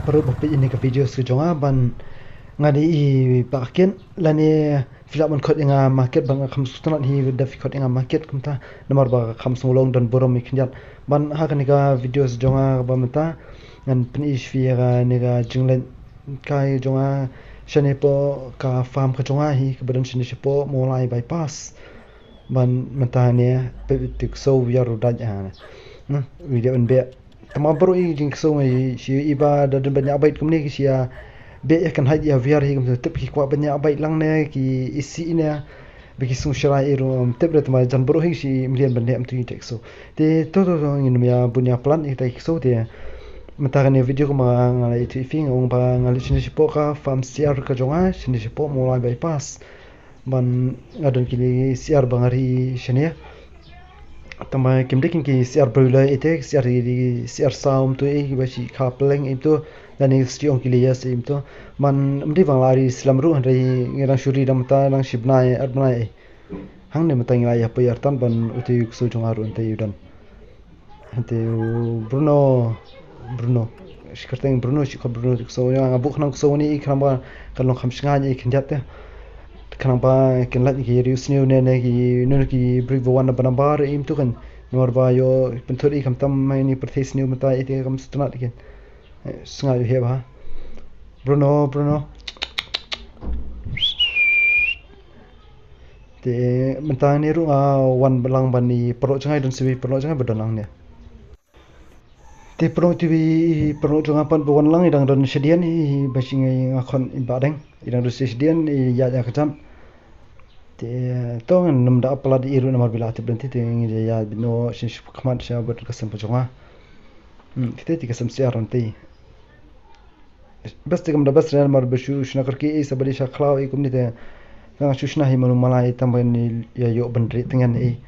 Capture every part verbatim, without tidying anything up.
Baroh ba peit ïa kane ka video ka jong nga ban nga dei i ba kit lane phi lah ban khot ïa nga market ba nga kham sngewtynnat hi da phi khot ïa nga market kumta namar ba kham sngewlong don burom ïa khyndiat ban ha kane ka video ka jong nga ba mynta ngan pyni ïa phi ïa kane ka jingleit kai jong nga shane hapoh ka farm ka jong nga hi kaba don shane shapoh Mawlai bypass. Ban mynta ne peit te ksew wiar u dait ha ne. Hmm, video un beh. Tang ba baroh i jingksew ngi shi i ba da dun ban ïa bait kumne ki shi ïa beh ïa kan hait ïa wiar hi kumta tip ki kwah ban ïa bait lang ne ki isi ne. Ba ki sngewsih rai i ruh tip da tang ba jan baroh hi shi mlian ban ne am tu i te ksew. Te to to to ngin ym ïa bun ïa plan i te ksew te. Mynta kane video kumba nga la ïathuh ïa phi nga ong ba nga leit shane shapoh ka farm siar ka jong nga shane shapoh Mawlai bypass. Ban nga don kine ki siar ba nga ri shane. Tang ba kim dei kine ki siar broiler ite, siar ri siar saw ym tu i ba shi kha pleng ym tu. Lane shi ong ki layers ym tu. Ban ym dei ba nga la ri slem ruh hynrei ngi dang shu ri dang mynta dang shi bnai ar bnai. Hangne mynta ngi la ïa poi artat ban u te u ksew jong nga ruh ynte u don. Te u Bruno, Bruno. Shi kyrteng Bruno, shi khot Bruno, ksew ïa nga buh khnang ksew ni i khnang ba kan long kham shngaiñ i khyndiat te. Khnang ba kin lait ki riewsniew ne ne ki nun ki briew ba wan na ba nambar im tu kan. Namar ba ïoh pynthut i kham tam mai ni pyrthei sniew mynta i te kham sngewtynnat i kin. Shngaiñ ïa ba. Bruno, Bruno. Te mynta ne ruh nga wan lang ban i paralok jong nga i don siwi paralok jong nga ba don lang ne. Te paralok te i paralok jong nga pat ba wan lang i dang don shadien i ba shi ngai nga khon i ba deng i dang don shadien i ïa ïa ka jan. Te to ngan nym da palat i ruh namar ba la te bynti te ngi ïa bino shin shu khmat sha ba ka sem pa jong nga. Hmm, kite te ka sem siar te. Best te kam da best re mar ba shu shna karki i sa ba di sha khlaw i kumni te. Nga shu shna hi manu malai tang ba ni ïa ïoh ban ri tngen i.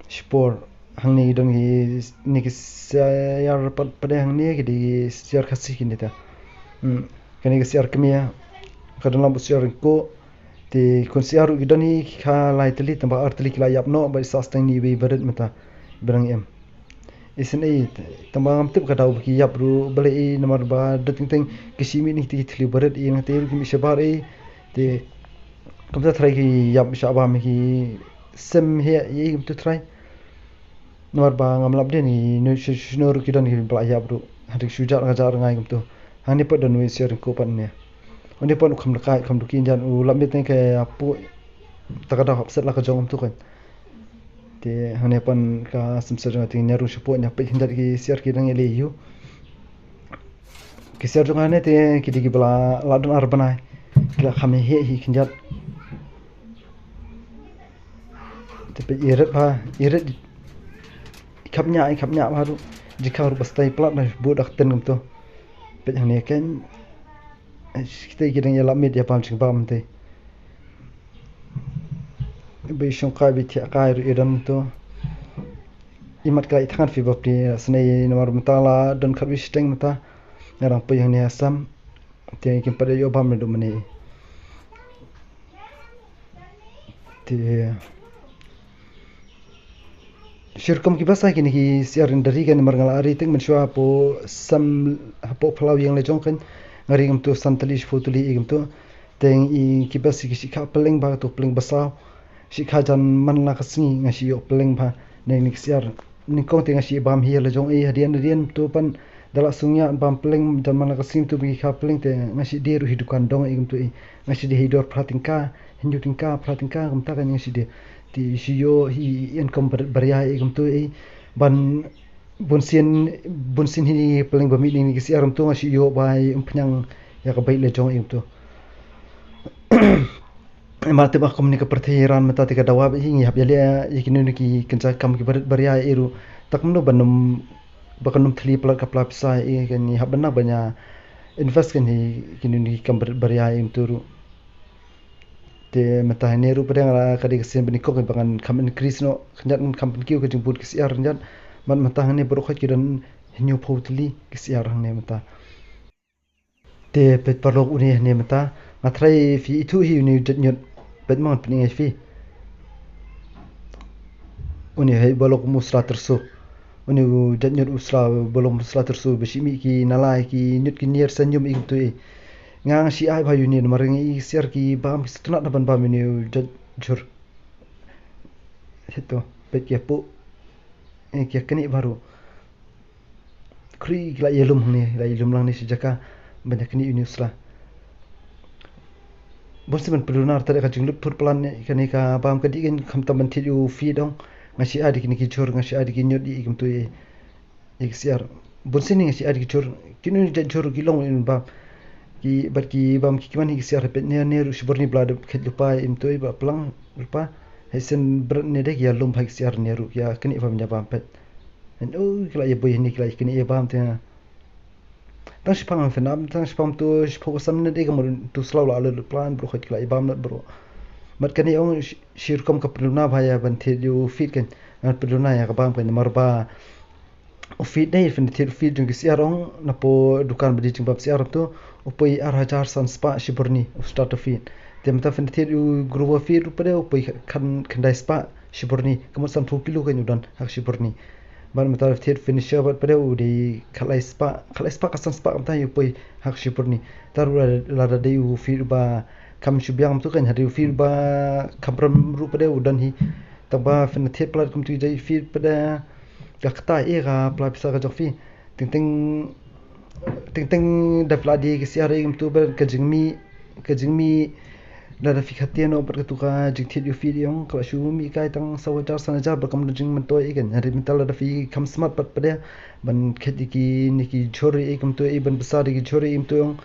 Shipor hangne i don ki ni ki siar pat pade hangne ki di siar khasi ki ni ta. Hmm. Kane ki siar kmia ka don lam siar ko. Te kun siar ki don hi ki kha lai tali tang ba ar tali ki la ïap no ba sa steng ni bi barit mata. Berang em. Isen ei tang ba ngam tip ka daw ba ki ïap ru bale i namar ba da teng teng ki shi mi ni ki tli barit i nang te ru ki mi shabar i. Te kumta trai ki ïap sha ba mi ki sem he i kumta trai. Namar ba ngam lap den i nu shi shi nu ru ki don ki bla ïap ru. Hadi shu jar nga jar ngai kumta. Hangne pat don wi siar ko pat ne. Hangne pat u kham dekai kham duki jan u lap mit ne ka pu. Ta ka daw hap set la ka jong kumta kan. Te hangne pat ka sem siar jong te nya ru shapo nya peit hyndat ki siar ki dang ele yu. Ki siar jong hangne te ki di ki bla la don ar bnai. Ki la kham hi hi hyndat. Te peit i rit ba i rit i khap nya i khap nya ba ru. Ji kha ru ba stai plat na bu dak ten kumta. Peit hangne ken. Kita ki dang ïa la mit ïa pam jing pam te. Bi shong kai bi thiah kai ru i don to. I mat kai thangan fi bap ti snei namar mynta la don khat bi shteng mynta. Nga dang poi hangne Assam. Te kim pat ïoh bam ne do mane. Te shirkom ki basa kine ki siar in dari kan mar nga la ri teng mynshuwa hapo sam hapo phlaw ïeng la jong kan nga ri ngam tu san tali shiphew tali i ngam tu teng i ki basa ki shikha peleng ba tu peleng basaw shikha jan man la ka sngi nga shi ïoh peleng ba ne ni ki siar ni kong te nga shi bam hi la jong i hadien hadien tu pan da la sung ïa bam peleng jan man la ka sngi tu ba ki kha peleng te nga shi die ruh hi dukan dong i ngam tu i nga shi die hi dor phra tyngka hynñiew tyngka phra tyngka kumta kan nga shi die. Te shu ïoh hi ïa income bar-, baria i kumtu i. Ban bun sien, bun sien hi peleng ba mih ning ki siar kumtu nga shu ïoh ba i umphniang ïa ka bait la jong i kumtu. Mar te ba kum ni ka pyrthei ran mynta te ka dawa ba i ngi hap ïa leh ïa ki nun ki kynja kam ki barit baria i ru. Tak mno ban ym ba kan ym thli palat ka pla pisa i kan ngi hap ban nak ban ïa invest kan hi ki nun ki kam barit baria i kumtu ru. Te mynta hangne ruh pdeng la ka dei ka sien ba nyngkong ba ngan kham increase noh, khyndiat ngan kham pynkiew ka jingbud ki siar khyndiat. Bad mynta hangne baroh khoit ki don hynñiewphew tylli ki siar hangne mynta. Te peit paralok une hangne mynta nga tharai phi ithuh hi une u jait ñiut. Peit ma ngan pyni ïa phi. Une hei ba lok musra tyrso. Une u jait ñiut u sla, ba long sla tyrso, ba shim ïa ki nalai, ki ñiut ki ñier sha ñium ïa kumto. Nga nga shu ai bha ïa une namar nga i ki ksiar ki bam ki sngewtynnat ban bam ïa une u jait jhur. Hito, peit ki ïa puh. Eh, ki ïa knieh baroh. Khri ki la ïalum hangne, la ïalum lang ne shi jaka ban ïa knieh une u sla. Bun sien ban pyndonkam tang ka jinglut pur plan ne kane ka bam ka dih kan khamtam ban thied ïa u feed ong. Nga shu ai da kine ki jhur, nga shu ai da ki ñiut ïa kumto ïa ki ksiar. Bun sien nga shu ai da ki jhur, kine ki jhur ki long ïa bam. Ki bad ki bam ki kmen ïa ki ksiar peit ne ne ruh shibun ne ba la dep khet lypa ïa kumto ïa ba plang lypa. Hei sien bret ne de ki ïalum bha ïa ki ksiar ne ruh ki ïa knieh bam ïa bam peit. Hynrei ki la ïa bui hangne ki la ïa knieh ïa bam te. Tang shiphang phin ap, tang shiphang to, shiphew ka san minit ïa ka mut to slaw la lut plan baroh, khoit ki la ïa bam lut baroh. Mat kane ong shi rukom ka pyndonkam bha ïa ban thied ïa u feed kan. Ngan pyndonkam ïa ka bam kan namar ba u feed ne phin thied u feed jong ki ksiar ong na po dukan ba die jingbam ksiar to u poi ar hajar san spah shi burni u starter feed. Te mynta phin thied u grower feed ruh pat de u poi khan khyndai spah shi burni, ka mut sanphew kilo kan u don ha ka shi burni. Bad mynta thied finisher bad pat de u dei khatlai spah, khatlai spah ka san spah mynta ïa u poi ha ka shi burni. Te ruh lada dei u feed ba kham shu biang mynta kan, ha dei u feed ba kham rem ruh pat de u don hi. Tang ba phin thied palat kumto dei feed pat de ka kata ïa ka pla pisa ka jong phi. Teng teng, teng teng da phi la die ki ksiar ïa kumto bad ka jingmih, ka jingmih lada phi khatien noh bad katu ka jingthied ïa u feed ïa ong ka la shu mih kai tang saw hajar san hajar bad kam don jingmyntoi ïa kan. Hynrei mynta lada phi kham smat pat pat de ban khet ïa kine ki jhur ïa kumto ïa ban bsa da ki jhur ïa kumto ïa ong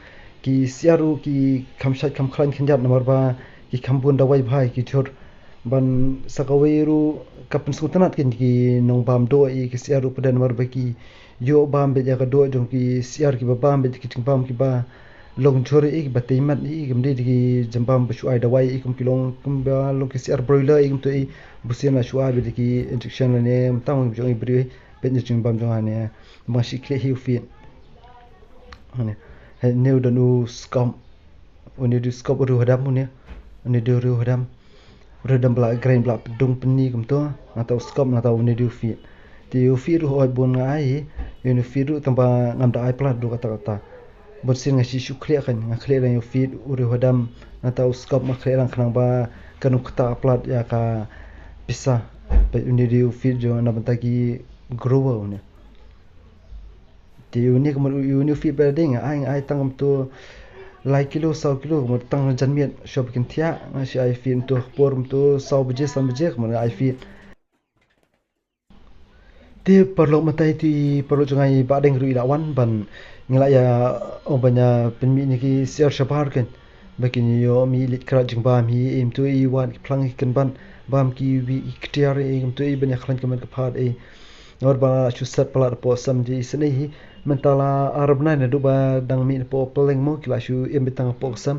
ki ksiar ruh ki kham shait kham khlaiñ khyndiat namar ba ki kham bun dawai bha ïa ki jhur. Ban sa kawei ruh ka pynsngewtynnat kan ki nongbam doh ïa ki ksiar ruh pat de namar ba ki ïoh bam beit ïa ka doh jong ki ksiar kiba bam beit ki jingbam kiba long jhur ïa kiba tei mat ïa kim dei da ki jingbam ba shu ai dawai ïa kum ki long kumba long ki ksiar broiler ïa kumto ïa bun sien la shu ai beit da ki injection lane mynta ma jong i briew beit na jingbam jong nga ne ba nga shu khleh hi u feed. Hane. He ne u don u scope. Une u dei u scope u riew hadam une. Une u dei u riew hadam. U riew hadam ba la grind ba la pdung pynni kumto. Nangta u scope nangta une u dei u feed. Te u feed ruh hooid bun nga ai hi. Une u feed ruh tang ba ngam da ai palat ruh katta katta. Bun sien nga shu shu khleh kan nga khleh lang u feed u riew hadam. Nangta u scope nga khleh lang khnang ba kan ym kata palat ïa ka pisa. Peit une u dei u feed jong na bynta ki grower une. Te une ka mut une u feed ba dei nga ai nga ai tang kumto lai kilo saw kilo ka mut tang jan miet shuwa ba kin thiah nga shu ai feed kumto por kumto saw baje san baje ka mut nga ai feed. Te paralok mynta ïa tu i paralok jong nga i Bah Deng ruh i la wan ban ngi la ïa ong ban ïa pynmih ïa ki ksiar shabar kan. Ba kin ïoh mih leit krat jingbam hi, im tu i wan ki phlang ki kynban bam ki wi i ktiar i im tu i ban ïa khlaiñ ka met ka phad i. Namar ba shu set palat hapoh sem ji i sene hi mynta la ar bnai naduh ba dang mih hapoh Pylliang mo ki la shu im beit tang hapoh sem.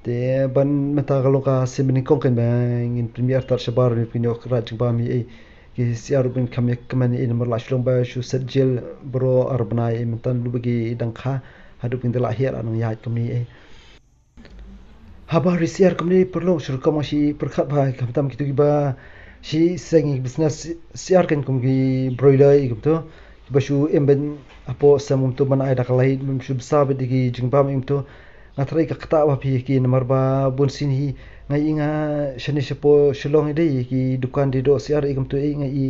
Te ban mynta ka long ka sien banyngkong kan ba ngin pynmih artat shabar ban pynïoh krat jingbam hi ei. Ki ksiar ruh ban kham ïa kmen ei namar la shu long ba shu set jel baroh ar bnai ei mynta naduh ba ki dang kha haduh ba kin da la hiar nang ïaid kumne ei. Haba ri ksiar kumne paralok shu rukom nga shi pyrkhat bha khamtam kitu kiba shi seng ïa ki business ksiar kan kum ki broiler ïa kumtu kiba shu im beit hapoh sem kumtu ban ai da ka lait ban shu bsa beit ïa ki jingbam ïa kumtu. Nga tharai ka ktah bha phi ïa ki namar ba bun sien hi nga i nga shane shapoh Shillong i dei ïa ki dukan die doh ksiar ïa kumtu i nga i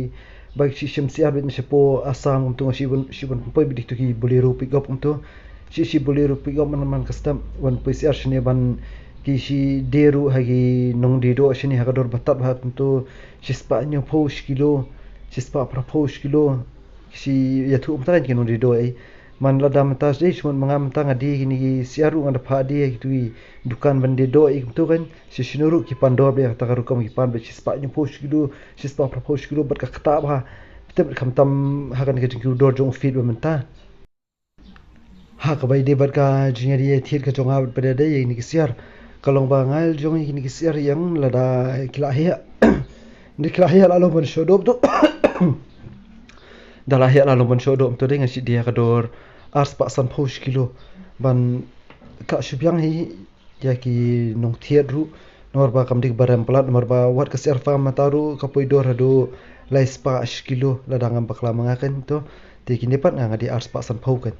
ba ki shi shim ksiar beit shapoh Assam kumtu nga shi bun shi bun poi beit ïa kitu ki Bolero pickup kumtu. Shi shi Bolero pickup man man ka step wan poi ksiar shane ban ki shi die ruh ha ki nong die doh shane ha ka dor ba tad bha kumtu shi spah hynñiewphew shi kilo shi spah phraphew shi kilo. Shi ïathuh mynta ki nong die doh ei man lada mynta shi dei shimon ma nga mynta nga die kine ki ksiar ruh nga da phah die ha kitu ki dukan ban die doh ei kumtu kan shi shano ruh ki pan dor beit ha kata ka rukom ki pan beit shi spah hynñiewphew shi kilo shi spah phraphew shi kilo bad ka ktah bha. Tip khamtam ha kane ka jingkiew dor jong u feed ba mynta. Ha kaba ïadei bad ka jingïadei thied ka jong nga bad ba dei ïa kine ki ksiar. Ka long ba nga la jong ïa kine ki ksiar ïa nga lada ki la hiar. Dei ki la hiar la long ban shoh doh to. Da la hiar la long ban shoh doh to dei nga shi die ha ka dor ar spah sanphew shi kilo. Ban ka shu biang hi ïa ki nongthied ruh Namar ba kam dei ba rem palat, namar ba wat ka C R farm mynta ruh ka poi dor haduh lai spah shi kilo lada ngam bakla ma nga kan to. Te kine pat nga nga dei ar spah sanphew kan.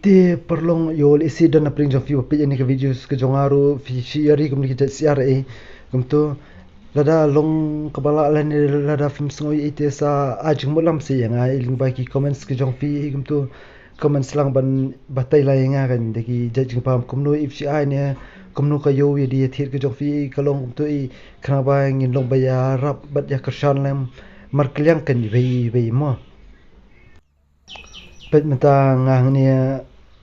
Te parlong ïoh lehse don na pdeng jong phi ba peit ïa kane ka video ka jong nga ruh phi shu ïa ri kumne ki jait syiar eh. Kumto lada long kaba lah lane lada phim sngew ïa te sa ai jingmut lam seh ïa nga lyngba ki comments ka jong phi kumto. Comments lang ban batai lai ïa nga kan da ki jait jingbam kumno ïa phi ai ne kumno ka ïoh ïa die thied ka jong phi ka long kumto i khnang ba ngin long ba ïarap bad ïakyrshan lem markylliang kan iwei iwei mo. Peit mynta nga hangne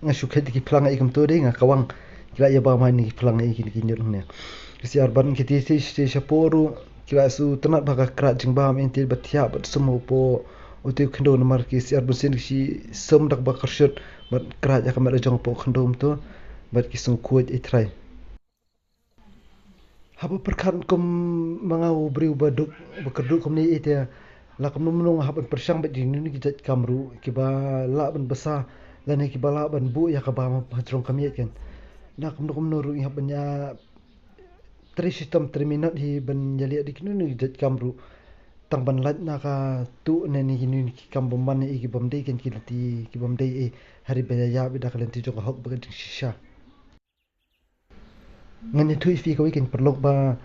nga shu khet da ki phlang ïa kumto dei nga kawang ki la ïa bam ha ine ki phlang ïa kine ki ñiut hangne. Ki syiar ban ki ti ti ti shapoh ruh ki la shu tnat ba ka krat jingbam ïa te ba thiah bad sum hapoh uto u khyndew namar ki syiar bunsien ki shu sum da kaba kyrshut bad krat ïa ka met la jong hapoh khyndew kumto bad ki sngewkhuid ïa trai. Haba pyrkhat kum ma nga u briew ba duk ba kyrduh kumne ïa te la kumno kumno nga hap ban pyrshang bad kine ki jait kam ruh kiba lah ban bsa lane kiba lah ban buh ïa ka bam hajrong ka miej kan. Na kumno kumno ruh ngi hap ban ïa trei shitom trei minot hi ban ïaleh da kine ki jait kam ruh tang ban lait na ka tuh ne kine ki kam bym man ïa ki bym dei kan ki lynti ki bym dei eh. Hynrei ba ïa ïa bad da ka lynti jong ka hok ba ka jingshisha. Ngan ïathuh ïa phi kawei kan paralok ba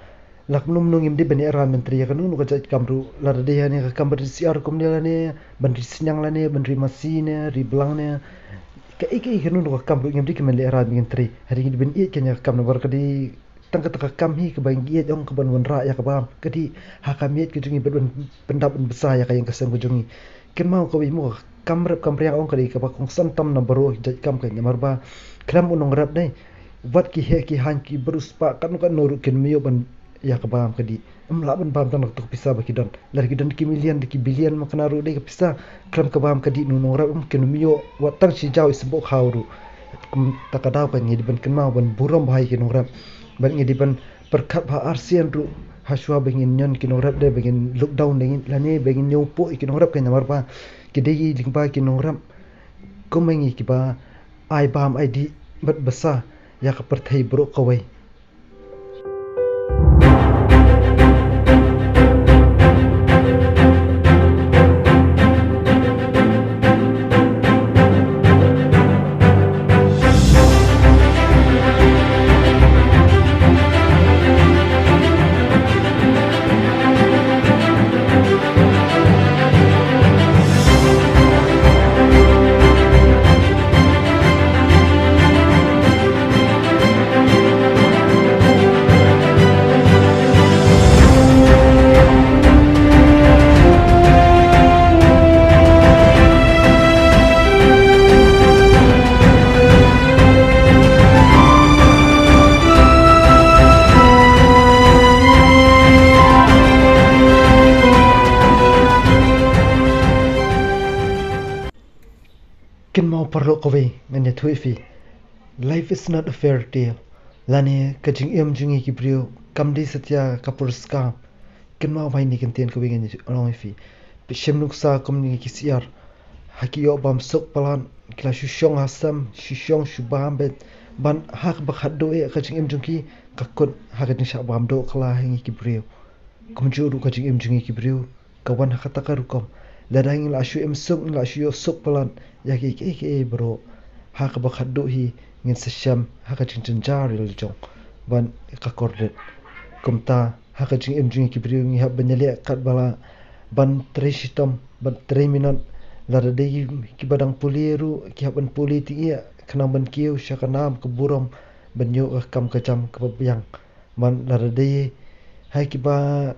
la kumno kumno ngim dei ban ïa rah myntri ïa kano kano ka jait kam ruh. Lada dei ïa kane ka kam ban ri syiar kumne lane ban ri sniang lane ban ri masi ne ri blang ne kaei kaei kano kano ka kam ruh ngim dei ban ïa rah myntri. Hynrei ngi dei ban ïeit kan ïa ka kam namar ka dei tang kata ka kam hi kaba ngi ïeit ong kaban wanrah ïa ka bam ka dei ha ka miej ka jong ngi ban pyndap ban bsa ïa ka ïing ka sem ka jong ngi. Kynmaw kawei mo ka kam rep kam riang ong ka dei kaba kongsan tam na baroh ki jait kam ka namar ba khlem u nongrep dei. Wat ki heh ki haiñ ki bru spah katno katno ruh kin mih ban ïa ka bam ka dih. Ym lah ban bam tang na kato ka pisa ba ki don. Lada ki don ki million da ki billion ma kane ruh dei ka pisa khlem ka bam ka dih u nongrep ym kin mih wat tang shi jaw i symboh khaw ruh. Kum ta ka daw ka ngi dei ban kynmaw ban burom bha ïa ki nongrep. Bad ngi dei ban pyrkhat bha arsien ruh ha shuwa ba ngin ñion ki nongrep dei ba ngin look down dei ngin lane ba ngin ñiew poh ïa ki nongrep ka namar ba ki dei lyngba ki nongrep. Kum ma ngi kiba ai bam ai dih bad bsa ïa ka pyrthei baroh kawei. Kynmaw paralok kawei ngan ïathuh ïa phi. Life is not a fairy tale. Lane ka jingim jong ngi ki briew kam dei satia ka pyrskam. Kynmaw ba ine i kyntien kawei ngan ong ïa phi. Phi shem nuksa kum ngi ki syiar. Ha ki ïoh bam suk palat, ki la shu shong ha sem, shu shong shu bam beit. Ban ha kaba khatduh ïa ka jingim jong ki, ka kut ha ka jingshah bam dohkha ha ngi ki briew. Kumjuh ruh ka jingim jong ngi ki briew ka wan ha kata ka rukom. Lada ngi la shu im suk, ngi la shu ïoh suk palat ïa kiei kiei baroh, ha kaba khatduh hi ngin sa shem ha ka jingjynjar ïa la jong ban ka kordit. Kumta ha ka jingim jong ngi ki briew ngi hap ban ïaleh katba lah, ban trei shitom, ban trei minot. Lada dei kiba dang pule ruh ki hap ban pule tyngeh khnang ban kiew sha ka nam ka burom, ban ïoh ka kam ka jam kaba biang. Ban lada dei ha kiba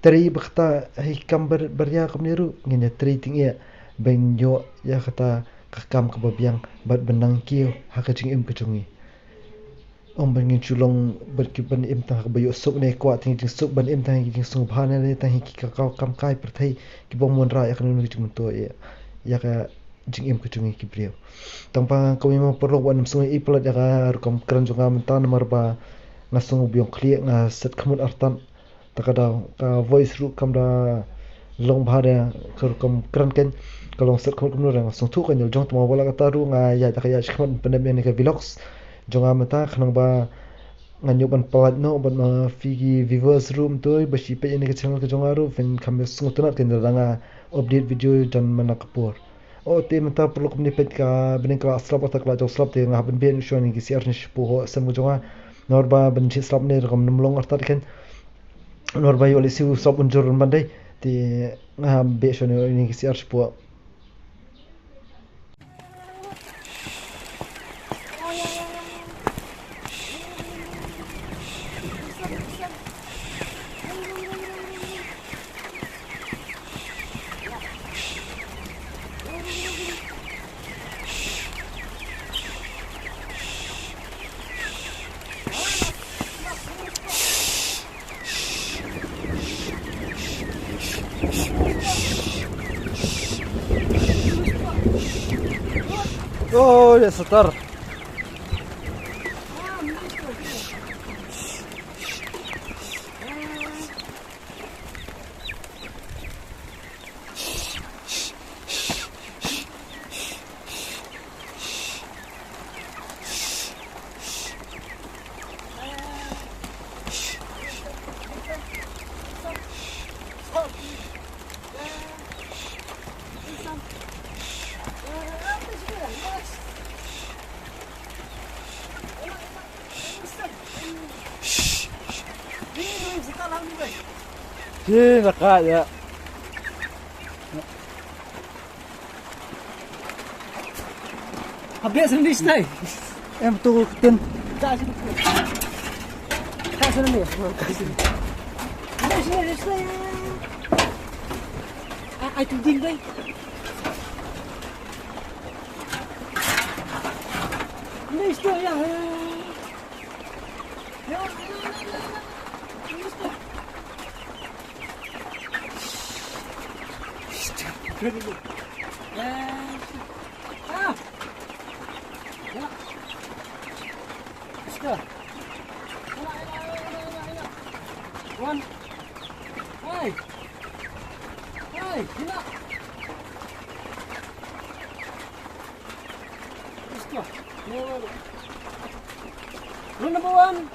trei ba kata ha ki kam bar-, baria kumne ruh ngin ïa trei tyngeh ban ïoh ïa kata ka kam kaba biang bad ban nang kiew ha ka jingim ka jong ngi. Ym ban ngin shu long ban ki ban im tang ha kaba ïoh suk ne kwah tang ha ki jingsuk, ban im tang ha ki jingsuk bha ne tang ha ki ka, ka kam kai pyrthei kiba wanrah ïa kano kano ka jingmyntoi ïa ka jingim ka jong ngi ki briew. Tang ba kawei mo paralok wat nym sngew ïeit palat ïa ka rukom kren jong nga mynta, namar ba nga sngew biang khlieh, nga set khmut artat. Ta ka daw ka voice ruh kam da long bha de, ka rukom kren kein ka long set khmut kumno de, nga sngewthuh ka nyngkong, tang ba wat la katta ruh nga ïaid da ka ïaid shakhmat pyndep ïa kane ka vlogs jong nga mynta khnang ba ngan ïoh ban pynlait noh bad ma phi ki viewers ruh, mynta ba shu peit ïa kane ka channel ka jong nga ruh phin kham sngewtynnat kein lada nga update video jan man la ka por. Oh, te mynta paralok kumne peit ka bneng ka la slap, kata ka la jong slap, te nga hap ban beh shuwa ïa ki syiar shane shapoh sem ka jong nga. Namar ba ban jied slap ne rukom nym long artat kein. Namar ba ïoh lehse u slap un jur ban dei. Te nga hap beh shuwa ïa ki syiar shapoh. Oh, ya setar. Shi na ka ya. Habis sendiri stai. Em tu tin. Ka sini ni. Ka sini. Sini, sini, sini. Ah, ai tu ding dai. Ni stai ya. One. Hey. Hey, hina. Rule number one.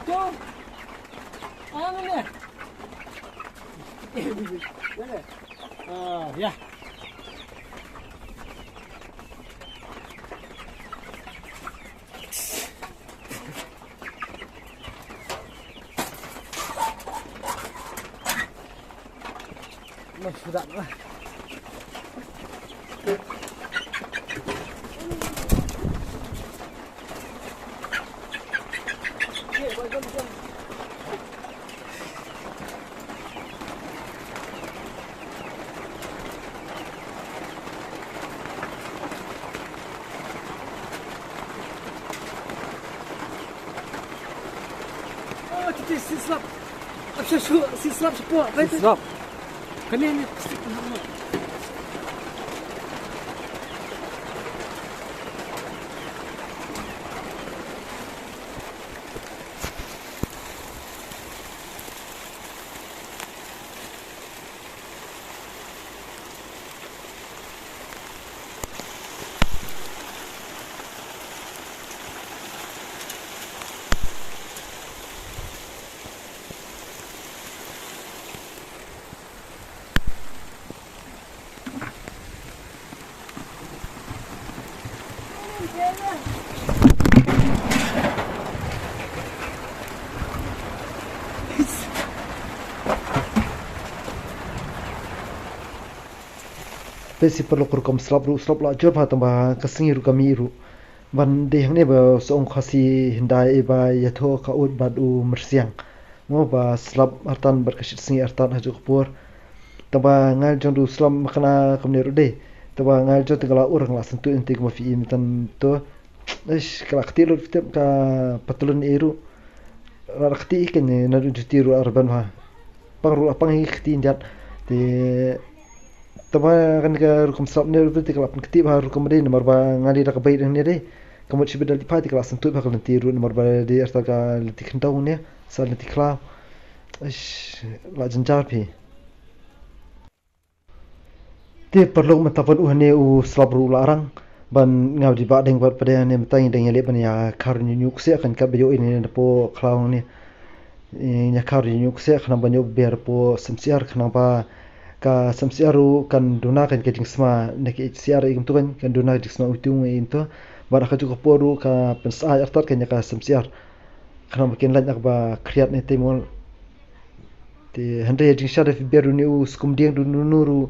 Two. Ah, ngene. Ngene. Ah, ya. Oh, titi, sislap. Apa shu, sislap sepo. Sislap. Kena ni plastik pun sama. Peit shi paralok, rukom slap ruh, slap la jur bha, tangba ka sngi ruh ka mih ruh. Ban dei hangne ba sa ong Khasi hyndai ba ïathuh ka ud bad u myrsiang. Mo ba slap artat bad ka shit sngi artat ha kajuh ka por. Tangba nga la jong ruh slap makna kumne ruh dei. Tangba nga la jong te nga la ur nga la syntuid, te kumba phi i mynta to. Eish, ka la kti lut, kti ka patlun i ruh. La kti i kane, naduh juti ruh la rben bha. Pang ruh la pang i kti ndiat. Te tangba kane ka rukom slap ne ruh te ka la pynkti bha rukom dei, namar ba nga dei da ka beit hangne dei. Ka mut shibit da leit phai te ka la syntuid bha ka lynti ruh, namar ba dei artat ka lynti khyndew ne, sa lynti khlaw. Eish, la jynjar phi. Te paralok, mynta pat u hangne u slap ruh la rang. Ban nga dei ba dang pat pat hangne mynta ngi dang ïaleh ban ïakhar ñiuhñiuh ksiah kan, kat ba ïoh ine napoh khlaw hangne. Ïakhar ñiuhñiuh ksiah khnang ban ïoh ber hapoh Symsiar, khnang ba ka Symsiar ruh kan duna kan ka jingsma na ki siar i kumto kan, kan duna ka jingsma u tiung i kumto. Bad ha kajuh ka por ruh ka pynsyaid artat kan ïa ka Symsiar. Khnang ba kin lait na kaba khriat ne te mo. Te hynrei ïa jingshisha da phi ber une u skum dieng, da uno uno ruh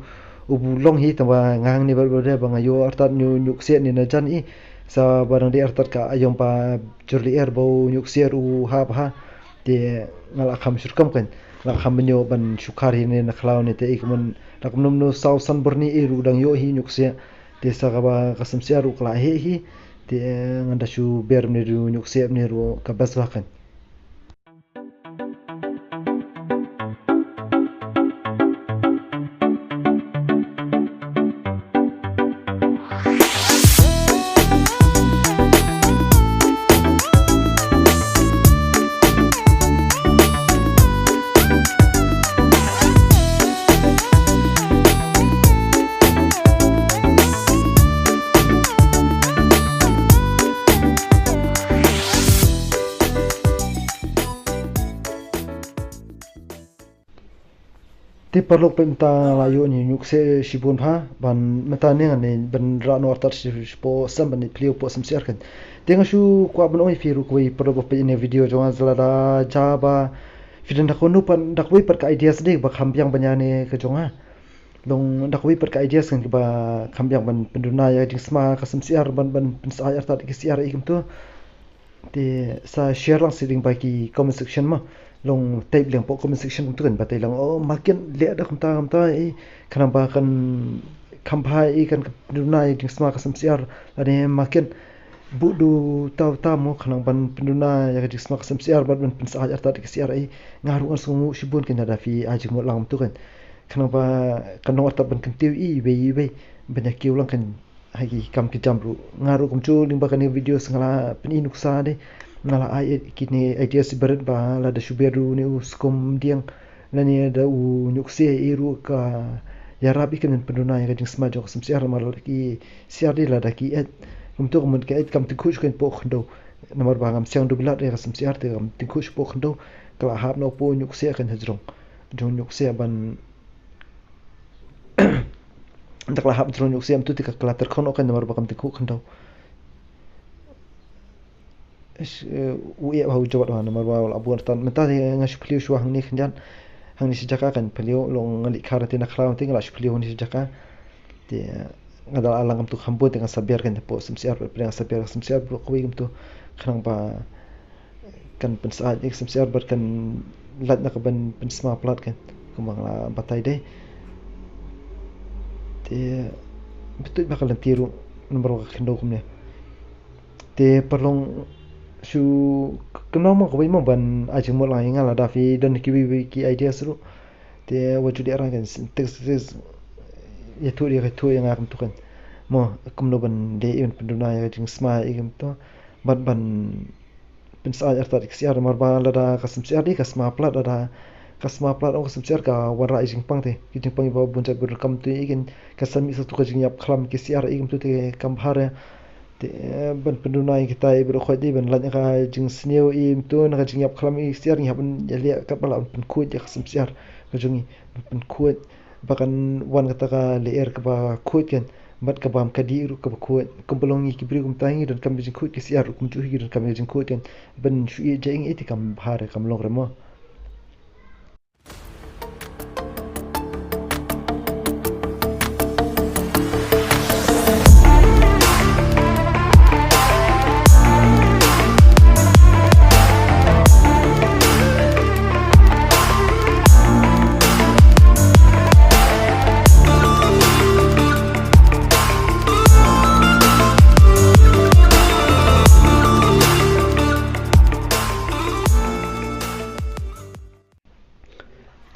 u bu long hi, tangba nga hangne bad bad ba nga ïoh artat ñiuhñiuh ksiah ne na jan i. Sa ba dang dei artat ka aïom ba jur lyer ba u ñiuh ksiah u hap ha. Te nga la kham shu rukom kan, la kham ban ïoh ban shu khar hi ne na khlaw ne te i kumne, la kumno kumno saw san byrni i ruh dang ïoh hi ñiuh ksiah. Te sa kaba ka Symsiar ruh ka la heh hi. Te ngan da shu ber mne ruh ñiuh ksiah mne ruh ka best bha kan. Te paralok, peit mynta la ïoh ñiuhñiuh ksiah shibun bha, ban mynta ne ngan ban rah noh artat shi, shipoh sem ban plie hapoh Symsiar kan. Te nga shu kwah ban ong ïa phi ruh kawei paralok ba peit ïa ine i video jong nga, lada jia ba phi don da kano pat, da kawei pat ka ideas dei ba kham biang ban ïa ine ka jong nga. Long da kawei pat ka ideas kan kaba kham biang ban pynduna ïa ka jingsma ka Symsiar, ban, ban pynsyaid artat ki siar i kumto. Te sa share lang sha lyngba ki comment section mo. Long type lang hapoh comment section kumto kan, batai lang, oh, ma kane leh da kumta kumta i, khnang ba kan kham bha i, kan pynduna ïa ka jingsma ka Symsiar. Lane ma kane buh da uta uta mo, khnang ban pynduna ïa ka jingsma ka Symsiar bad ban pynsyaid artat ki siar i. Nga ruh ngan sngewnguh shibun kan lada phi ai jingmut lang kumto kan. Khnang ba kan long artat ban kyntiew iwei iwei ban ïa kiew lang kan ha ki kam ki jam ruh. Nga ruh kumjuh lyngba kane ka video sa nga la pyni nuksa dei. Nga la ai kine ideas barit ba lada shu ber ruh une u skum dieng lane da u ñiuh ksiah i ruh ka ïarap i kan pynduna ïa ka jingsma jong ka Symsiar, namar ki siar dei lada ki eit kumto ka mut ka eit kam tyngkhuh shuh kan hapoh khyndew. Namar ba ngam siang duh bilat ïa ka Symsiar te kam tyngkhuh shuh hapoh khyndew, ka la hap noh hapoh ñiuh ksiah kan hajrong. Jong ñiuh ksiah ban da ka la hap jrong ñiuh ksiah kumto te ka la tyrkhong noh kan namar ba kam tyngkhuh khyndew. Ish, eh, u ïeh bha u jot bha namar ba la bun artat. Mynta te nga shu pyllew shuwa hangne khyndiat. Hangne shi jaka kan pyllew, long nga leit khar te na khlaw te nga la shu pyllew hangne shi jaka. Te nga da la lang kumto kham bun te ngan sa ber kan hapoh Symsiar, pyrshah ngan sa ber Symsiar baroh kawei kumto. Khnang ba kan pynsyaid ïa ka Symsiar bad kan lait na ka ban pynsma palat kan, kumba nga la batai dei. Te btut ba ka lynti ruh namar ba ka khyndew kumne. Te paralok shu kynmaw mo kawei mo ban ai jingmut lang ïa nga lada phi don kiwei kiwei ki ideas ruh. Te wat ju dei arang kan text text ïathuh ïa ka, ïathuh ïa nga kumto kan. Mo kumno ban dei ban pynduna ïa ka jingsma ïa kumto. Bad ban pynsyaid artat ki siar namar ba lada ka Symsiar dei ka sma palat, lada ka sma palat, oh, ka Symsiar ka wanrah ïa jingpang te. Ki jingpang ba bun jait bun rukom te ïa kin, ka sa mih sa tu ka jingïap khlam ki siar ïa kumto te kam bha re. Te, eh, ban pynduna ïa kita i baroh khoit dei ban lait na ka jingsniew i kumto na ka jingïap khlam i siar ngi hap ban ïaleh katba lah ban pynkhuid ïa ka Symsiar ka jong ngi, ban pynkhuid ba kan wan kata ka lyer kaba khuid kan. Bad ka bam ka dih ruh kaba khuid. Kumba long ngi ki briew kumta ngi donkam ka jingkhuid ki syiar ruh kumjuh hi ki donkam ka jingkhuid kan. Ban shu ïeit jai ngi ïeit te kam bha re kam long re mo.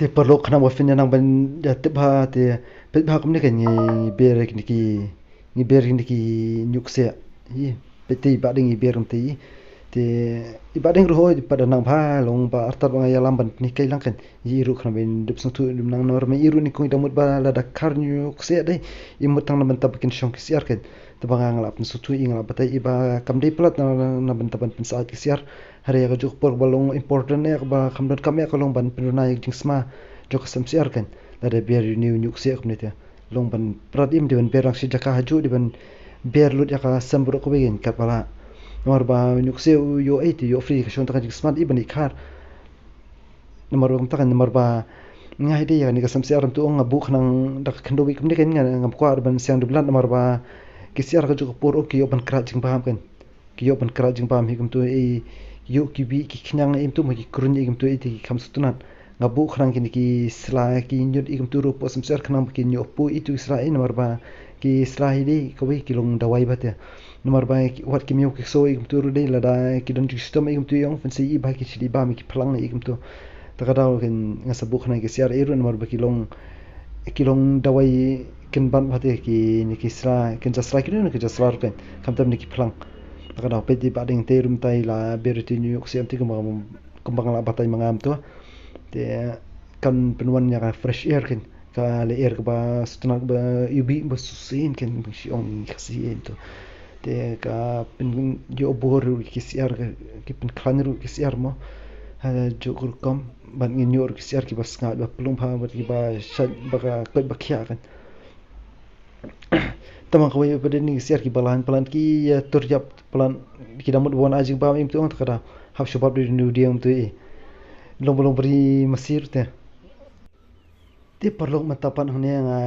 Te paralok khnang ba phin ïa nang ban ïa tip bha te peit bha kumne ka ngi, ngi ber kine ki, ngi ber kine ki ñiuh ksiah. Ï, peit te i Bahdeng i ber kumte i. Te i Bahdeng ruh hooid pat da nang bha long ba artat ba nga ïalam ban pynhikai lang kan. Ï ruh khnang ban dep sngewthuh dep nang nor me i ruh ni kong i da mut ba lada khar ñiuh ksiah dei. I mut tang na bynta ba kin shong ki syiar kan. Te ba nga nga la pynsngewthuh i nga la batai i ba kam dei palat na, na, na bynta ban pynsyaid ki syiar. Hynrei ïa kajuh ka por ba long important ïa kaba kham donkam ïa ka long ban pynduna ïa ka jingsma jong ka sem syiar kan. Lada ber ïa une u ñiuh ksiah kumne te long ban prat im dei ban ber lang shi jaka hajuh dei ban ber lut ïa ka sem baroh kawei kan katba lah. Namar ba u ñiuh ksiah u ïoh ei te ïoh free ka shong tang ka jingsma i ban i khar. Namar ba kumta kan namar ba nga hi dei ïa kane ka sem syiar to nga buh khnang da ka khyndew beit kumne kan nga, ngam kwah ban siang dublat namar ba ki syiar kajuh ka por ki ïoh ban krat jingbam kan. Ki ïoh ban krat jingbam hi kumto i, ïoh ki bih ki khñiang i kumto ma ki kruñ i kumto i te ki kham sngewtynnat. Nga buh khnang kine ki sla ki ñiut i kumto ruh hapoh sem syiar khnang ba kin ïoh poi itu ki sla i namar ba ki sla hi dei kawei ki long dawai bha te. Namar ba ki, wat ki miaw ki ksew i kumto ruh dei lada ki don jingshitom i kumto i ong pynsi i ba ki shili bam i ki phlang i kumto. Ta ka daw kin nga sa buh khnang ki syiar i ruh namar ba ki long, ki long dawai kin ban bha te kine ki sla, kin ja sla kine ki ja sla ruh kan. Khamtam ne ki phlang. Ta ka daw peit i Bahdeng te ruh mynta i la ber ïa u ñiuh ksiah te kumba, kumba nga la batai ma nga mynta. Te kan pynwan ïa ka fresh air kan. Ka leh air kaba sngewtynnat kaba ïubi ba shisien kan ba ngi ong i Khasi ïa to. Te ka pynïoh bor ruh ki syiar ka, ki pynkhlaiñ ruh ki syiar mo. Ha juk rukom bad ngin ïoh ruh ki syiar kiba sngaid ba plung bha bad kiba shait ba ka koit ba khiah kan. Tang kawei pat de ni ki syiar kiba lain palat ki ïa tur ïap palat ki da mut ban ai jingbam im tu ong ta ka da hap shu bam dei nu dieng tu i. Long ba long bri masir te. Te paralok mynta pat hangne nga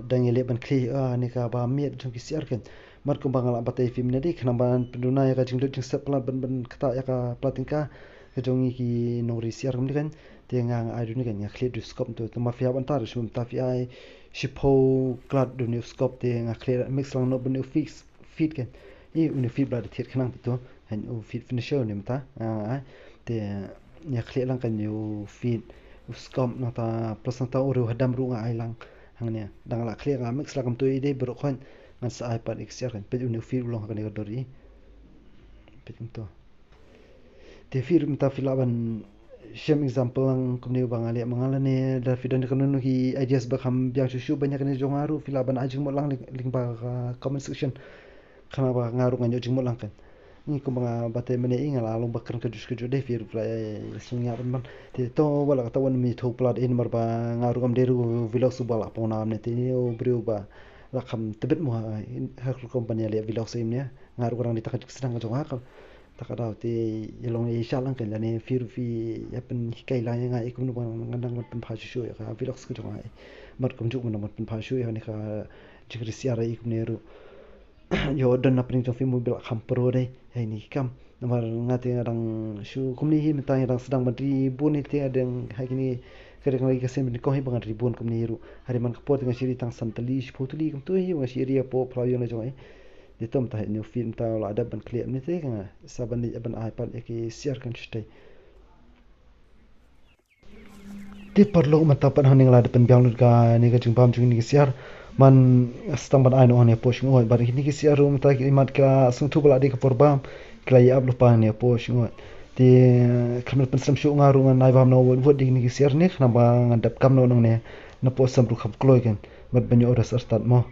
dang ïaleh ban khlieh ïa kane kaba miet jong ki syiar kan. Bad kumba nga la batai ïa phi mynne dei khnang ban pynduna ïa ka jinglut jingsep palat ban, ban ktah ïa ka palat tyngka ka jong ngi ki nongri syiar kumne kan. Te nga, nga ai dune kan nga khlieh da u skop to. Te ma phi hap ban tar shu mynta phi ai shiphew klat da une u skop te nga khlieh mix lang noh ban une u fix feed kan. I une u feed ba la da thied khnang te to. Hynrei u feed finisher une mynta. Ah, ah. Te nga khlieh lang kan une u feed u skop nangta plus nangta u riew hadam ruh nga ai lang. Hangne dang la khlieh nga mix lang kumto i dei baroh khoit ngan sa ai pat ïa ki syiar kan. Peit une u feed u long ha kane ka dor i. Peit kumto. Te phi ruh mynta phi lah ban shem example lang kumne ba nga leh ma nga lane da phi don kano kano ki ideas ba kham biang shuh shuh ban ïa kane jong nga ruh phi lah ban ai jingmut lang lyng, lyngba ka comment section. Khnang ba nga ruh ngan ïoh jingmut lang kan. Ngi kumba nga batai mynne i nga la long ba kren kajuh kajuh dei phi ruh phi la ïa sngewthuh ban ban. Te to wat la katta wan mi thaw palat i namar ba nga ruh ngam dei ruh vlog shuh ba la pynpaw namar te u briew ba la kham tbit mo ha ka rukom ban ïaleh vlog shuh i mynne. Nga ruh ka dang dei tang ka jingsdang ka jong nga ka. Ta ka daw te ïa long ïa shah lang kan lane phi ruh phi ïa pynhikai lang ïa nga i kumno ba ngan dang ban pynpaw shuh shuh ïa ka vlog ka jong nga i. Bad kumjuh ngan dang ban pynpaw shuh ïa kane ka jingri syiar i kumne ruh. Ïoh don na pdeng jong phi mo ba la kham pro dei ha kine ki kam. Namar nga te nga dang shu kumne hi mynta nga dang sdang ban ri bun hi te nga dang ha kine ka dei ka sien banyngkong hi ba ngan ri bun kumne hi ruh. Hynrei man ka por te nga shu ri tang san tylli shiphew tylli kumto hi ba nga shu ri hapoh phyllaw ïing la jong i. Te to mynta ha une u feed mynta la dep ban khlieh mynne te nga sa ban leit ban ai pat ïa ki syiar kan shatei. Te paralok mynta pat hangne nga la dep pynbiang lut kane ka jingbam jong kine ki syiar. Man sdang ban ai noh hangne hapoh shyngoid bad kine ki syiar ruh mynta ki imat ki la sngewthuh ba la dei ka por bam ki la ïa ap lypa hangne hapoh shyngoid. Te khlem da pynslem shuh nga ruh ngan ai bam noh wut wut ïa kine ki syiar ne khnang ba ngan dep kam noh nangne napoh sem ruh kham kloi kan bad ban ïoh rest artat mo.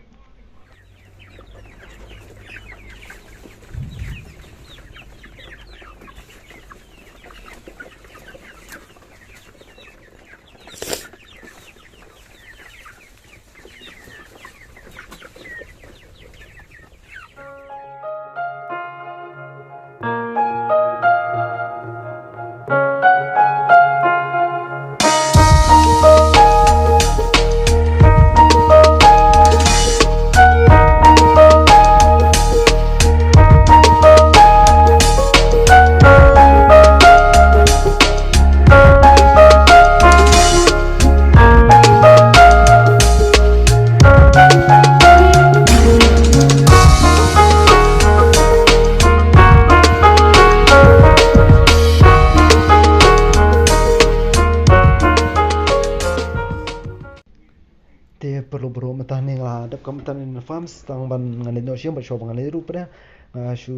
Kam tan in farms tang ban ngan leit noh sha ïing bad shuwa ba ngan leit ruh pat nga shu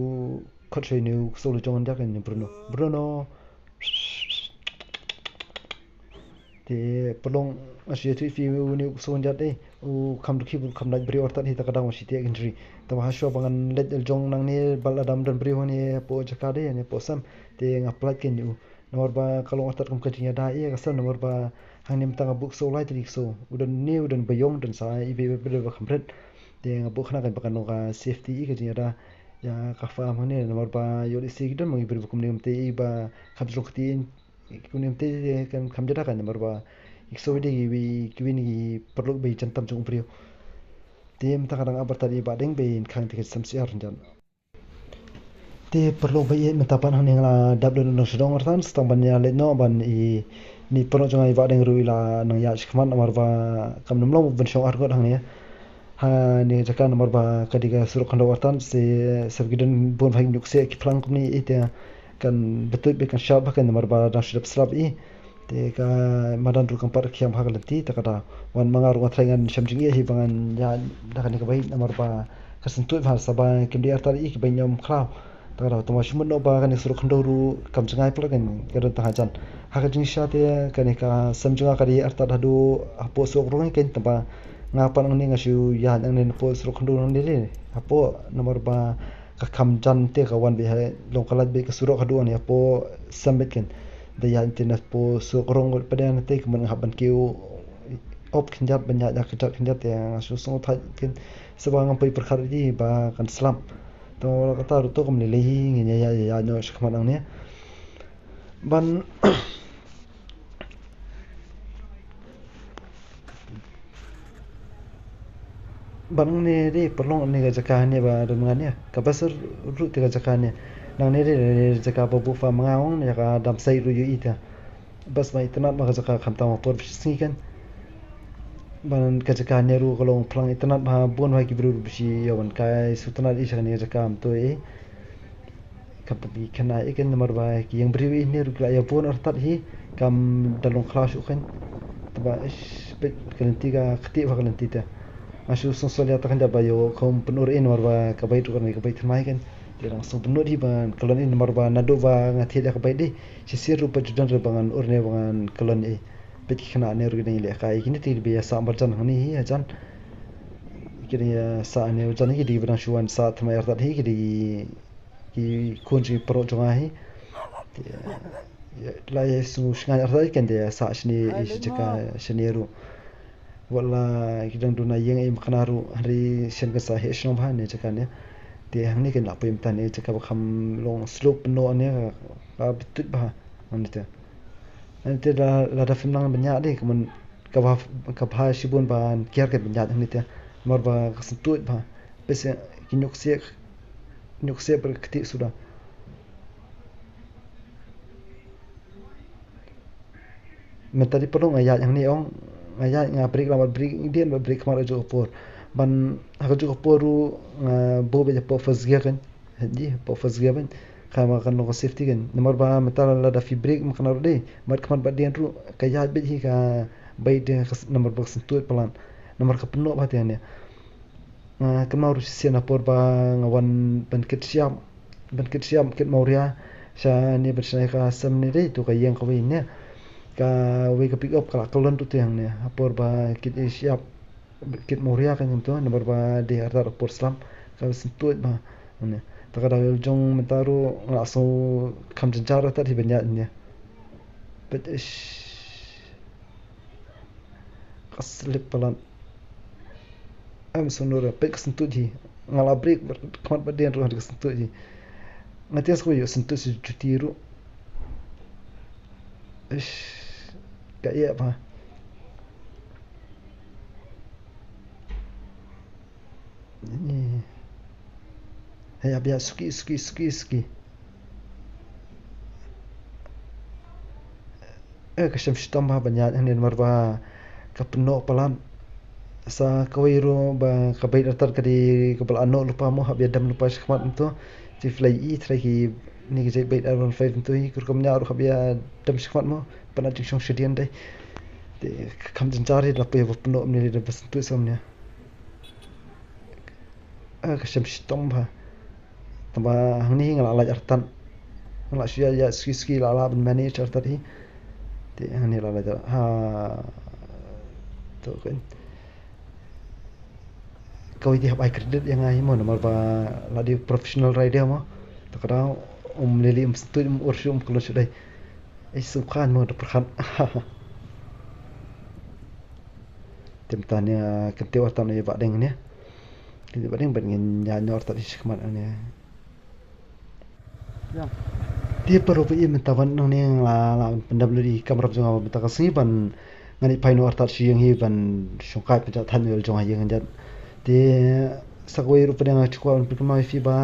khot sha ïing u ksew la jong ngan ïa kane Bruno. Bruno. Te pynlong nga shu ïathuh ïa phi une u ksew ngan ïa te u kham dukhi bad u kham lait briew artat hi ta ka daw nga shu ïathuh ïa ki hynriew. Te ba ha shuwa ba ngan leit la jong nangne ba la dam don briew hangne hapoh jaka de hangne hapoh sem te nga pynlait kein ïa u. Namar ba ka long artat kum ka jingïada ïa ka sem namar ba hangne mynta nga buh ksew lai tylli ksew. U don ne u don ba ïong don sa iwei ba kham rit. Te nga buh khnang ba kan long ka safety ïa ka jingïada ïa ka farm hangne namar ba ïoh lehse ki don ma ngi briew ba kumne kumte ïa ba kham jrong kti kumne kumte kan kham jada kan namar ba ïa ksew de kiwei kiwei ne ki paralok ba ïa jan tam jong u briew. Te mynta ka dang ap artat ïa ba deng ba ïa khang te ka sem syiar jan. Te paralok ba ïeit mynta pat hangne nga la dap lut na shnong artat sa tang ban ïa leit noh ban i ni paralok jong nga i Bah Deng ruh i la nang ïaid shakhmat namar ba kam nym long ban shong arngut hangne. Hangne jaka namar ba ka dei ka surok khyndew artat se sep ki don bun ba ha ki ñiuh ksiah ki phlang kumne i te kan btuid bad kan shap ba kan namar ba dang shu dep slap i. Te ka madan ruh kam pat khiam ha ka lynti ta ka da wan ma nga ruh nga trai ngan shem jingïa hi ba ngan ïa da kane ka bait namar ba ka syntuid bha sa ba kim dei artat i ki bait ñiom khlaw. Ta ka da tang ba shu mut noh ba kane surok khyndew ruh kam jngai pla kan ka don tang hajan. Ha ka jingshisha te kane ka sem jong nga ka dei artat haduh hapoh surok rong kan tang ba nga pat ngan nga shu ïa ngan hapoh surok khyndew ngan dei hapoh namar ba ka kham jan te ka wan beit ha long ka lait beit ka surok haduh wan hapoh sem beit kan. Da ïaid te na hapoh surok rong bad pdeng te ka mut nga hap ban kiew op khyndiat ban ïaid ïa ka kjat khyndiat te nga shu sngew thait kan. Sa ba ngam poi pyrkhat ïa ba kan slap. Te kata ruh to kam lei lei hi ngin ïa ïaid ïa ïaid noh shakhmat nangne. Ban Ba nangne de pynlong ne ka jaka ne ba dum nga ne ka bas ruh te ka jaka ne. Nangne de ne jaka ba buh farm nga ong ne ka dam sai ruh ïohi te. Bas ba itynnad ba ka jaka khamtam ha por ba shi sngi kan. Ban ka jaka ne ruh ka long phlang itynnad ba bun ba ki briew ruh ba shi ïa wan kai shu tynnad i sha ne ka jaka am to e. Ka pynbeit kane i kan namar ba ki ïeng briew i ne ruh ki la ïa bun artat hi kam da long khlaw shuh kan. Te ba ish peit ka lynti ka kti ba ka lynti te. Nga shu sngewsih ïa ta kan da ba ïoh kham pynur i namar ba ka bait ruh kan ka bait thymmai kan. Te dang sngewbha pynur hi ba ka lon i namar ba naduh ba nga thied ïa ka bait dei shisien ruh ba ju don re ba ngan ur ne ba ngan ka lon i. Peit ki khynnah ne ruh ki dang ïalehkai kine te ba ïa sah marjan hangne hi hajan. Ki dang ïa sah ne marjan hi ki dei ba dang shu wan sah thymmai artat hi ki dei ki khun jong i paralok jong nga hi. Te la ïa sngew shngaiñ artat kan te sah shane i shi jaka shane ruh. Wat la ki dang duna ïeng i mkhynnah ruh hynrei shen kan sa heh shnong bha ne jaka ne. Te hangne kan la poi mynta ne jaka ba kham long slope noh ne ka btuid bha hangne te. Hangne te la lada phim nang ban ïaid de ka mon ka bha ka bha shibun ban kiar kan ban ïaid hangne te. Namar ba ka syntuid bha. Peit ki ñiuh ksiah ñiuh ksiah ba kti suda. Mynta dei paralok nga ïaid hangne ong nga ïaid nga brake lang bad brake dien bad brake khmat ha kajuh ka por. Ban ha kajuh ka por ruh nga buh beit hapoh first gear kan. Haji hapoh first gear beit. Khlem kan long ka safety kan. Namar ba mynta lada phi brake ma ka nang ruh dei bad khmat bad dien ruh ka ïaid beit hi ka beit de namar ba ka syntuid palat. Namar ka pynnoh bha te hangne. Nga kynmaw ruh shisien ha por ba nga wan ban kit shyiap ban kit shyiap kit mawria shane ban shna ïa ka sem ne dei to ka ïeng kawei ne kawei ka pick up ka la kyllon ruh te hangne ha por ba kit shyiap kit mawria ka ïeng to namar ba dei artat ha por slap ka syntuid bha hangne. Ta ka daw ïa la jong mynta ruh nga la sngew kham jynjar artat hi ban ïaid hangne. Peit ish. Ka slip palat. Em sunu ra peit ka syntuid hi. Nga la brake khmat bad dien ruh ha ka syntuid hi. Nga tieng sa ka ïoh syntuid sa juti ruh. Ish. Ka ïa ba. Hei ap ïa suki suki suki suki. Eh ka shem shitom bha ban ïaid hangne namar ba ka pynnoh palat. Sa kawei ruh ba ka beit artat ka dei kaba la noh lypa mo hap ïa dem lypa shakhmat mynta. Te phi la i trai kine ki jait beit R one five mynta hi ka rukom nia ruh hap ïa dem shakhmat mo. Pynat jingshong shadien dei. Te kham jynjar hi la poi ba pynnoh mynne dei ba syntuid sa mynne. Ah, ka shem shitom bha. Tangba hangne nga la lait artat. Nga la shu ïa, ïa suki suki la lah ban manage artat hi. Te hangne la lait ha. To kan. Kawei te hap ai credit ïa nga hi mo namar ba la dei professional rider mo. Te ka dei um lili um stut um ur shu um klun shu dei. Ai sngewkhan mo da pyrkhat. Te mynta ne, ah, kyntiew artat ne ba deng ne. Te ba deng ban ngin ïa ñior artat hi shakhmat ne. Te para phi mynta ban nang ne la la pyndap lili kamram jong nga mynta ka sngi ban ngan ïa phai noh artat sha ïing hi ban shongkai pynjah than ïa jong ha ïing hanjat. Te sa kawei ruh pat nga shu kwah ban pynkynmaw ïa phi ba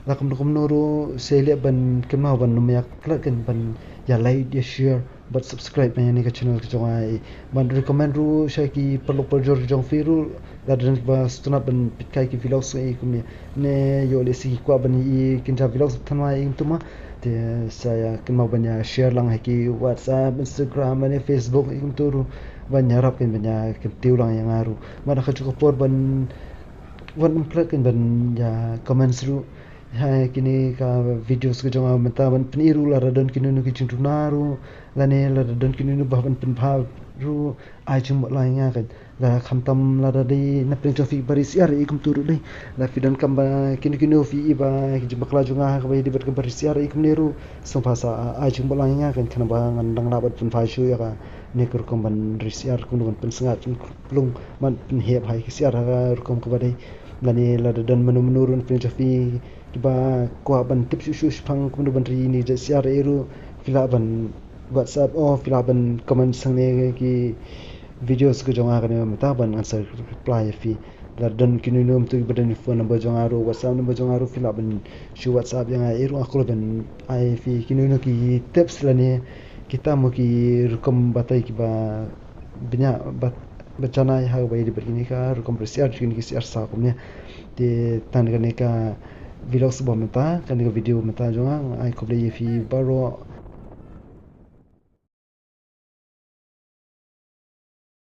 la kumno kumno ruh sa leh ban kynmaw ban nym ïa klet kan ban ïa like ïa share bad subscribe na ïa ne ka channel ka jong nga. Ban recommend ruh sha ki paralok parajor ka jong phi ruh lada don kiba sngewtynnat ban peit kai ki vlogs ïa kumne. Ne ïoh lehse ki kwah ban ïa kynja vlogs than ma ïa kumtu ma. Te sa ïa kynmaw ban ïa share lang ha ki WhatsApp, Instagram ne Facebook ïa kumtu ruh ban ïarap kan ban ïa kyntiew lang ïa nga ruh. Bad ha kajuh ka por ban wan ym klet kan ban ïa comments ruh ha kine ka videos ka jong nga mynta ban pyni ruh lada don kino kino ki jingduna ruh lane lada don kino kino ba ban pynbha ruh ai jingbakla ïa nga kan. La khamtam lada dei na pdeng jong phi ba ri syiar ïa kumtu ruh dei. La phi donkam ba kino kino phi i ba ki jingbakla jong nga ha kaba ïadei bad kaba ri syiar ïa kumne ruh sngewbha sa ai jingbakla ïa nga kan khnang ba ngan dang lah ban pynbha shuh ïa kane ka rukom ban ri syiar kumno ban pynsngat pynplung ban pynheh bha ïa ki syiar ha ka rukom kaba dei. Lane lada don mano mano ruh na pdeng jong phi kiba kwah ban tip shuh shuh shaphang kumno ban ri ne jait syiar ïa ruh phi lah ban WhatsApp o phi lah ban comment hangne ki videos ka jong nga kane mynta ban ngan sa reply ïa phi. Lada don kino kino mynta kiba don phone number jong nga ruh WhatsApp number jong nga ruh phi lah ban shu WhatsApp ïa nga ïa ruh nga kwah ban ai ïa phi kino kino ki tips lane kita mo ki rukom batai kiba bniah ba janai ha kaba ïadei bad kine ka rukom ri syiar kine ki syiar saw kumne. Te tang kane ka vlog shuwa mynta kane ka video mynta jong nga ai khublei ïa phi baroh.